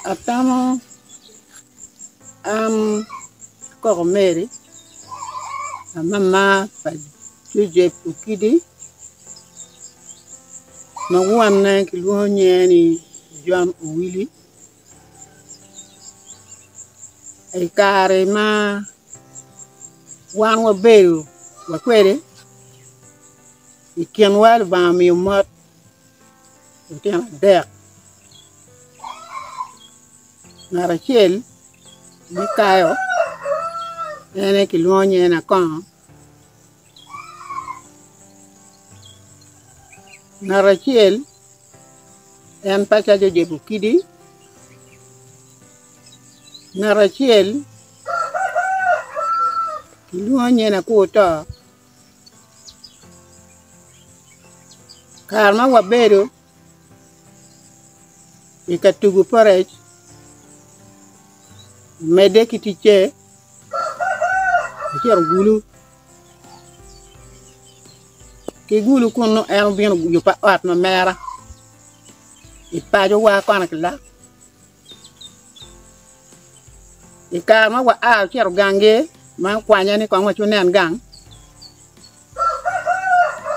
Atamo an Koko Mary amama pa Jojep Okidi ma wonne kilwongo nyinge ni Jon Owili i kare ma wan wabedo wa kwede i kinwa Lubanga omiyo mot lutino adek ngat acel me kayo en aye kilwongo nyinge ni Akongo ngat acel en paca Jojeb Okidi ngat acel kilwongo nyinge ni Akur To. Kare ma wabedo i ka tugo porec omedde ki ticce ocito Gulu ki Gulu kunu en obino oyubba ot ma mera i pacowa kona ki lak I kare ma waa ocito gangi ma okwanya ni kong waci wunen gang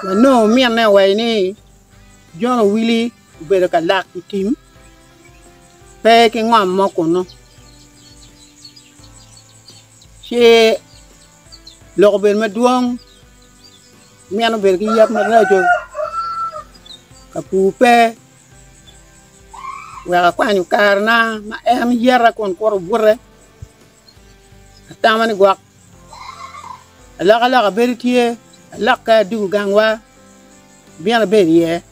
wanongo minne owaco ni Jon Owili obedo ka lak i tim pe ki ngom mo kunu ci lok obedo madwong mine obedo ki yab maraco ka pur pe. Wek akwanyo karena ma en yeta kun kuto bute, atamo ni gwok alokaloka bedo tye alokke adwogo gangwa abino abedo iye.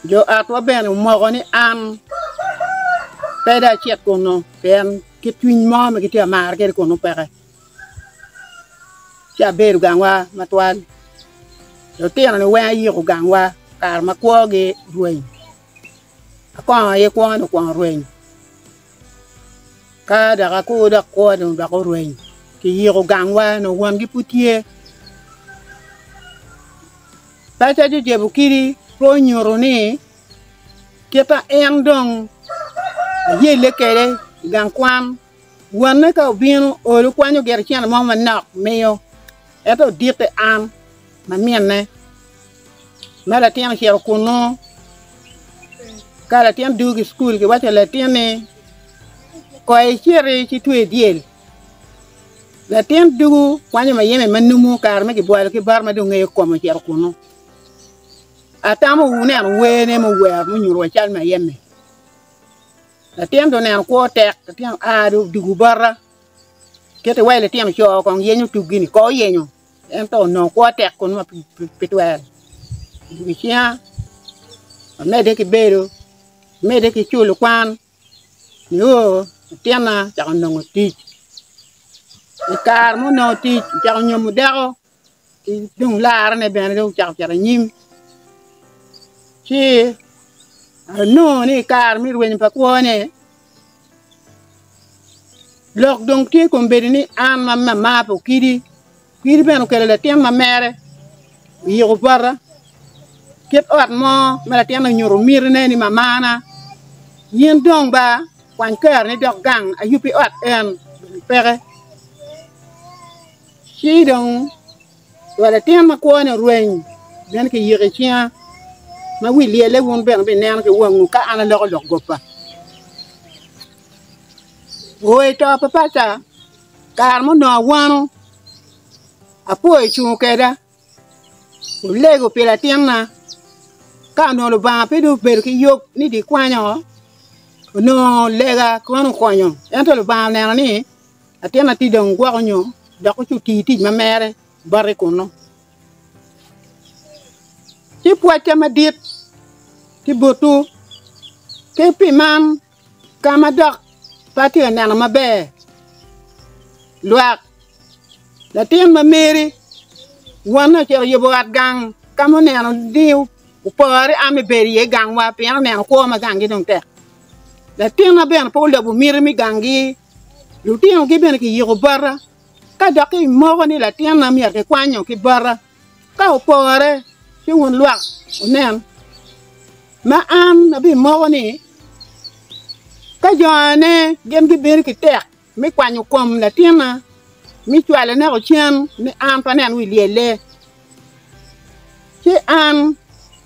Jo otwa bene omoko ni an pe dong acit kunu pien kit cwiny mo ma gitye ka mara kwede kunu peke. Ci abedo gangwa matwal. Lutino-ni weng ayiko gangwa kare ma kwogi rweny. Akongo aye kwone okwongo rweny ka dok akur dok kwo dong dok orweny kiyiko gangwa nongo wongi pud tye. Paca Jojeb Okidi pe onyuto ni kit ma en dong ayelle kwede i gang kwan Wonne ka obino, olo kwanyo gire cente mo manok miyo, ento ditte an ma minne. Ma latin ocito kunnu, ka latin dwogo i cukul kiwaco latin ni ko iciti ci itwe dyel. Latin dwogo kwanyo mayeme ma numu kare ma kibwalo ki bot ma dong ngeyo kome ocito kunnu. Atamo wuneno werne muwero munyuto wa cal mayeme. Latin dong oneno kwo tek, latin oa dong odwogo bota kit iwaci litino co kong yenyo tuggi-ni ko oyenyo ento onongo kwo tek kunu ma pe twere odwogo i cinga amedde ki bedo amedde ki culo kwan nio latinna ocako nongo tic i kare ma onongo tic ocako nyomo dako ki dong larrene bene dong ocako cito anyim ci anongo ni i kare me rwenyo pa kwone lok dong tye kombeddi ni an ma amar pa Okidi, Okidi bene okelo latin ma mere oyiko bota kit ot mo ma latin onyuto mitine ni mamana in dong ba kwany keroni dok gang ayubbi ot en peke. Ci dong wa latin ma kwone orweny bene kiyiko i cinga ma wi lyelle wun bene wubineno ki wangwu ka an aloko lok goba. O i to pa paca, kare ma onongo awano, apwoyo cungo kweda, olego pi latinna, ka onongo Lubanga pe dong obedo ki yub ni gikwanyo, onongo lega kono okonyo, ento Lubanga oneno ni Latinna tye dong gwoko nyo dok ci oti tic ma mere bote kunnu. Ci pwocca madit ki botwu ki pi man ka ma dok pe atye ka neno maber lwak latin ma meri wonne ocito oyubo ot gang ka ma oneno ni opore an me bedo iye gangwa pien oneno kwo ma ganggi dong tek. Latinna bene pe olubo miti me ganggi. Lutinogi bene kiyiko bota, ka dok kimoko ni latinna myero kikwanyo ki bota. Ka opore, ci wun lwak wunen. Ma an abimoko ni ka jone gin gibedo ki tek me kwanyo kom latinna me cwalone ko cen ni an pe anen wi lyelle, ci an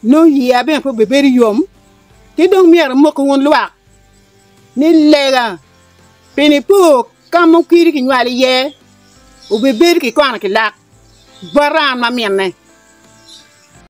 nongo iya bene pe obibedo yom ki dong myero amokki wun lwak ni lega pi nipo ka ma okidi kinywalo iye obibedo ki kono ki lak bota an ma minne.